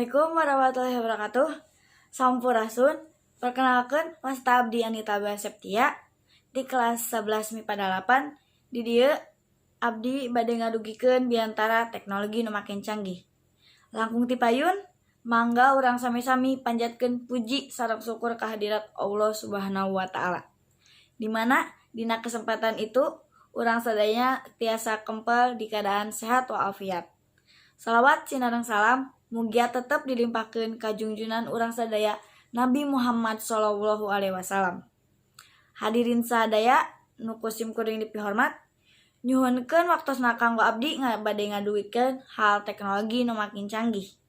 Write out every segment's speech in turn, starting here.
Assalamualaikum warahmatullahi wabarakatuh. Sampurasun. Perkenalkan, wasta abdi Anita Septia di kelas 11 MIPA 8. Di dieu abdi bade ngadugikeun biantara teknologi nu makin canggih. Langkung ti payun, mangga urang sami-sami panjatkeun puji sareng syukur kehadirat Allah Subhanahu wa Ta'ala. Dimana dina kesempatan itu urang sadaya tiasa kempel di keadaan sehat walafiat. Salawat sinareng salam mugia tetep dilimpahkeun ka junjunan urang sadaya, Nabi Muhammad Shallallahu Alaihi Wasallam. Hadirin sadaya nu ku sim kuring dipihormat, nyuhunkeun waktosna kanggo abdi bade ngadugikeun hal teknologi nu makin canggih.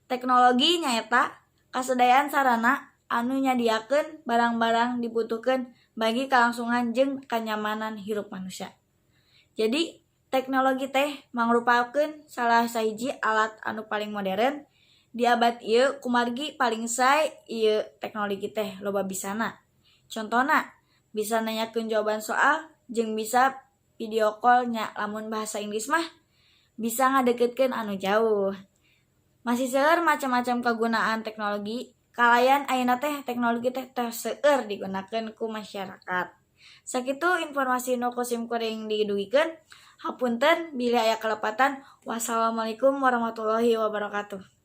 Teknologi nyaeta kasadayaan sarana anu nyadiakeun barang-barang dibutuhkeun bagi kalangsungan jeung kanyamanan hirup manusia. Jadi teknologi teh mangrupakeun salah sahiji alat anu paling modern di abad ieu, kumargi paling sae ieu teknologi teh loba bisana. Contona bisa nanyakeun jawaban soal jeung bisa video call nya, lamun bahasa Inggris mah bisa ngadeketkeun anu jauh. Masih seueur macam-macam kegunaan teknologi, kalayan ayeuna teh teknologi teh tos seueur digunakeun ku masyarakat. Sakitu informasi nu ku sim kuring didugikeun. Hapunten bilih aya kalepatan. Wassalamualaikum warahmatullahi wabarakatuh.